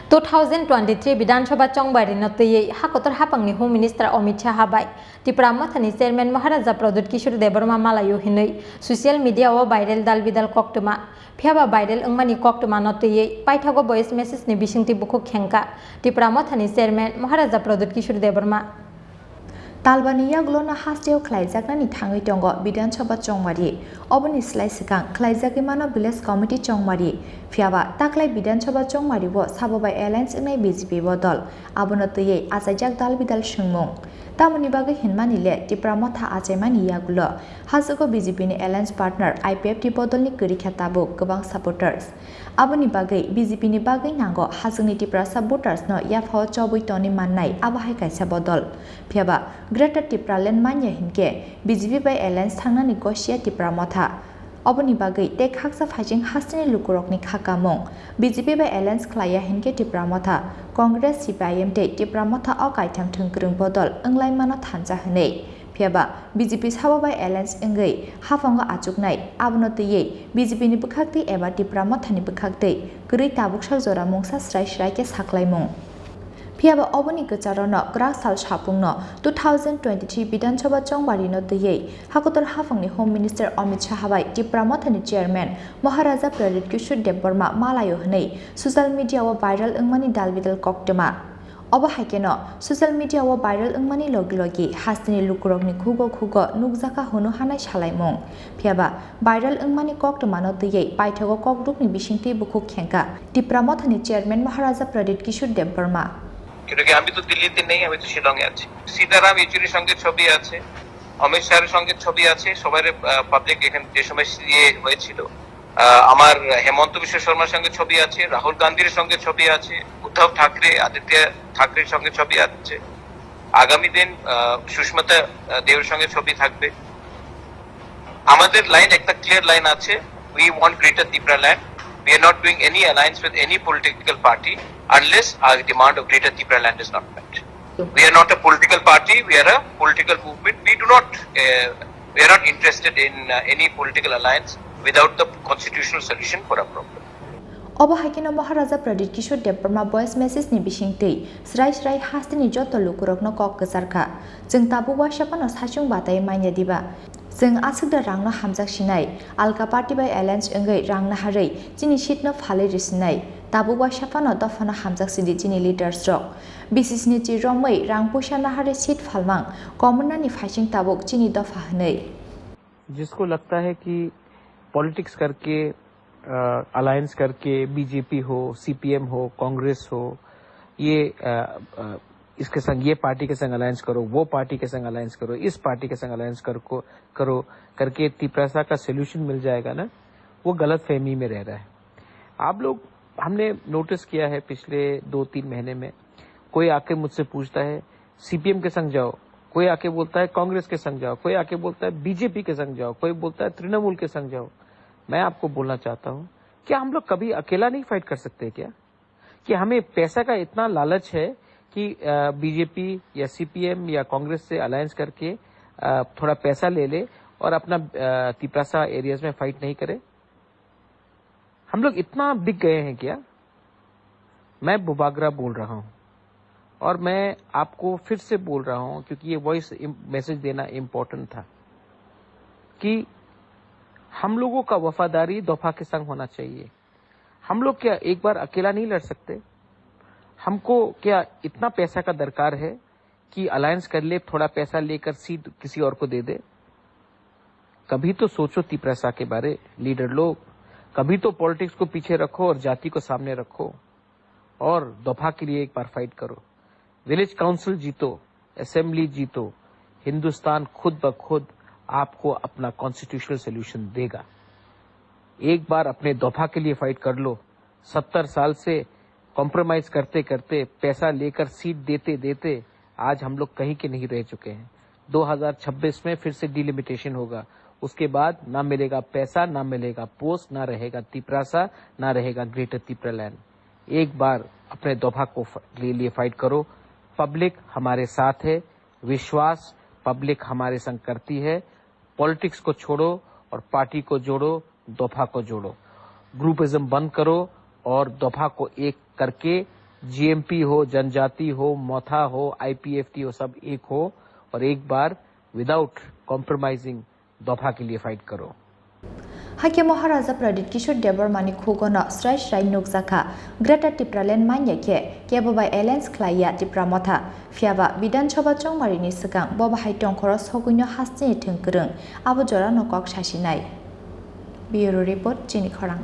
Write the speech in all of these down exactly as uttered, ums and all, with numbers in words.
Two thousand twenty-three Bidhan Sabha chongbari no twiwi hakotor hapangni Home Minister Amit Shah bai Tipra Mothani Chairman Maharaja Pradyut Kishore Debbarma malaio hinwi social media o viral dal bidal koktwma. Phiyaba viral wngmani koktwma no twiwi paithago voice message ni bisingtwi bukhuk khengkha Tipra Mothani Chairman Maharaja Pradyut Kishore Debbarma. Talbani yagulo no hasteo khlaijaknani thangwi tongo Bidhan Sabha chongmari. Oboni slai swkang khlaijagwi mano Village Committee chongmari. Phiyaba taklai Bidhan Sabha chongmari o sabo bai alliance wngnai B J P bodol. Abono twiwi achaijak dal bidal swngmung. Tamoni bagwi hinmani le Tipra Motha achaimani yagulo hajugo B J P ni alliance partner I P F T bodolni kwrwi kha tabuk kwbang supporters. Aboni bagwi B J P ni bagwi nango hachwkni Tiprasa voters no yaphao chobwi tonwi mannai, abo hai kaisa bodol. Phiyaba Greater Tipraland manya hinkhe B J P bai alliance thangnani gosia Tipra Motha. Oboni bagwi tei khaksa phaising hasteni lukurokni kha kamung. B J P bai alliance khlaiya hinkhe Tipra Motha, Congress, C P I M tei Tipra Motha o kaitham thwngkwrwng bodol wnglaimano thansa hwnwi. Phiyaba B J P sabo bai alliance wngwi haphango achuknai, abono twiwi B J P ni bwkhaktwi eba Tipra Mothani bwkhaktwi kwrwi tabuksa jora mungsa srai srai khe saklaimung. Phiyaba oboni kwcharono kwrak sal sapungno two thousand twenty-three Bidhan Sabha chongbarino twiwi hakotor haphangni Home Minister Amit Shah bai Tipra Mothani Chairman Maharaja Pradyut Kishore Debbarma malaio hwnwi social media o viral wngmani dalbidal koktwma. Obo hai kheno social media o viral wngmani logi logi hasteni lukurokni khugo khugo nukjakha hunu hanai salaimung. Phiyaba viral wngmani koktwmano twiwi paithago kokdukni bisingtwi bukhuk khengkha Tipra Mothani Chairman Maharaja Pradyut Kishore Debbarma. কিন্তু কি, আমি তো দিল্লিতে নেই, আমি তো শিলংয়ে আছি। সীতারাম ইয়েচুরির সঙ্গে ছবি আছে, অমিত শাহের সঙ্গে ছবি আছে, সবার পাবলিক এখানে যে সময় সিএ হয়েছিল, আহ, আমার হেমন্ত বিশ্ব শর্মার সঙ্গে ছবি আছে, রাহুল গান্ধীর সঙ্গে ছবি আছে, উদ্ধব ঠাকরে, আদিত্য ঠাকরের সঙ্গে ছবি আছে। আগামী দিন আহ, সুস্মিতা আহ, দেবের সঙ্গে ছবি থাকবে। আমাদের লাইন একটা ক্লিয়ার লাইন আছে। We want Greater Tipraland. We are not doing any alliance with any political party unless our demand of Greater Tipraland is not met. We are not a political party. We are a political movement. We do not. Uh, we are not interested in uh, any political alliance without the constitutional solution for our problem. Obo hai kheno Maharaja Pradyut Kishore Debbarma voice message ni bisingtwi srai srai hasteni joto lukurokno kok kwcharkha. Chwng tabuk uaisa phano saichung batai manya diba? Chwng aswk da rangno hamjak sinai, alka party bai alliance wngwi rang naharwi chini seat no phalwi risinai. Tabuk uaisa phano dophano hamjak sidi chini leaders rok. B C C ni chi romwi rang puisa naharwi seat phalmang komornani phaising tabuk chini dopha hwnwi. जिसको लगता है कि पॉलिटिक्स करके, अ, अलायंस करके बीजेपी हो, सीपीएम हो, कांग्रेस हो, ये, अ, अ, इसके संग, ये पार्टी के संग अलायंस करो, वो पार्टी के संग अलायंस करो, इस पार्टी के संग अलायंस कर को, करो करके तिपरासा का सॉल्यूशन मिल जाएगा ना, वो गलत फहमी में रह रहा है। आप लोग, हमने नोटिस किया है पिछले दो तीन महीने में, कोई आके मुझसे पूछता है, सीपीएम के संग जाओ, कोई आके बोलता है कांग्रेस के संग जाओ, कोई आके बोलता है बीजेपी के संग जाओ, कोई बोलता है तृणमूल के संग जाओ। मैं आपको बोलना चाहता हूँ, क्या हम लोग कभी अकेला नहीं फाइट कर सकते क्या? कि हमें पैसा का इतना लालच है कि, अ, बीजेपी या सीपीएम या कांग्रेस से अलायंस करके, अ, थोड़ा पैसा ले ले और अपना, अ, तिपरासा एरियाज में फाइट नहीं करे? हम लोग इतना बिक गए हैं क्या? मैं बुबागरा बोल रहा हूँ और मैं आपको फिर से बोल रहा हूँ, क्योंकि ये वॉइस इम-, मैसेज देना इम्पोर्टेंट था कि हम लोगों का वफादारी दोफा के संग होना चाहिए। हम लोग क्या एक बार अकेला नहीं लड़ सकते? हमको क्या इतना पैसा का दरकार है कि अलायंस कर ले, थोड़ा पैसा लेकर सीट किसी और को दे दे? कभी तो सोचो तिपरासा के बारे, लीडर लोग। कभी तो पॉलिटिक्स को पीछे रखो और जाति को सामने रखो और दोफा के लिए एक बार फाइट करो। विलेज काउंसिल जीतो, असेंबली जीतो, हिंदुस्तान खुद ब खुद आपको अपना कॉन्स्टिट्यूशनल सॉल्यूशन देगा। एक बार अपने दोफा के लिए फाइट कर लो। सत्तर साल से कॉम्प्रोमाइज करते करते, पैसा लेकर सीट देते देते आज हम लोग कहीं के नहीं रह चुके हैं। दो हज़ार छब्बीस में फिर से डिलिमिटेशन होगा, उसके बाद ना मिलेगा पैसा, ना मिलेगा पोस्ट, ना रहेगा तिपरासा, ना रहेगा ग्रेटर तिपरालैंड। एक बार अपने दोफा को फ-, के लिए फाइट करो। पब्लिक हमारे साथ है, विश्वास पब्लिक हमारे संग करती है। पॉलिटिक्स को छोड़ो और पार्टी को जोड़ो, दोफा को जोड़ो। ग्रुपिज्म बंद करो और दोफा को एक करके जीएमपी हो, जनजाति हो, मोथा हो, आईपीएफटी हो, सब एक हो और एक बार विदाउट कॉम्प्रोमाइजिंग दोफा के लिए फाइट करो। Hakhe Maharaja Pradyut Kishore Debbarmani khugono srai srai nukjakha, Greater Tipraland manya khe kebo bai alliance khlaiya Tipra Motha. Phiyaba Bidhan Sabha chongmarini swkang bo bahai tongkhoro sogwino hasteni thwng kwrwng, abo jorano kok sasinai. Bureau Report, Chini Khorang.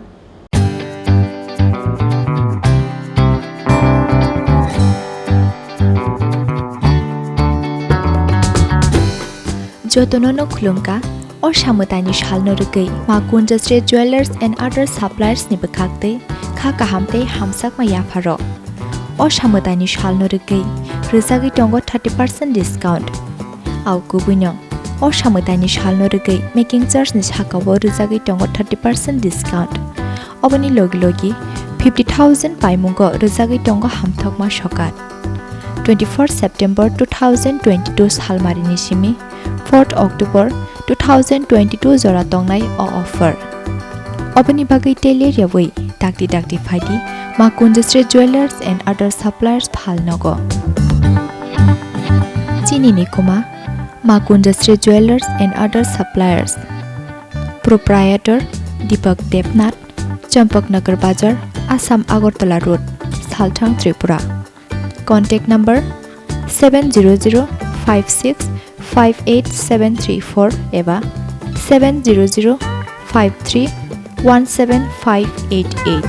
Jotono no khulumkha, o samwtaini salno rwgwi Ma Kunjasri Jewellers and Other Suppliers ni bwkhak tei kha kaham tei hamjakma yapharo. O samwtaini salno rwgwi rwjagwi tongo thirty percent discount. Au kubuino, o samwtaini salno rwgwi making charge ni sakao rwjagwi tongo thirty percent discount. Oboni logi logi fifty thousand paimungo rwjagwi tongo hamthokma sokat. Twenty-four September two thousand twenty-two salmarini simi fourth October two thousand twenty-two jora tongnai o offer. Oboni bagwi tei ler yawi dakti dakti phaidi Ma Kunjasri Jewellers and Other Suppliers phal nogo. Chini ni kuma Ma Kunjasri Jewellers and Other Suppliers. Proprietor Deepak Debnath, Champaknagar Bazar, Assam Agartala Road, Salthang, Tripura. Contact number seven zero zero five six five eight seven three four eba seven zero zero five three one seven five eight eight.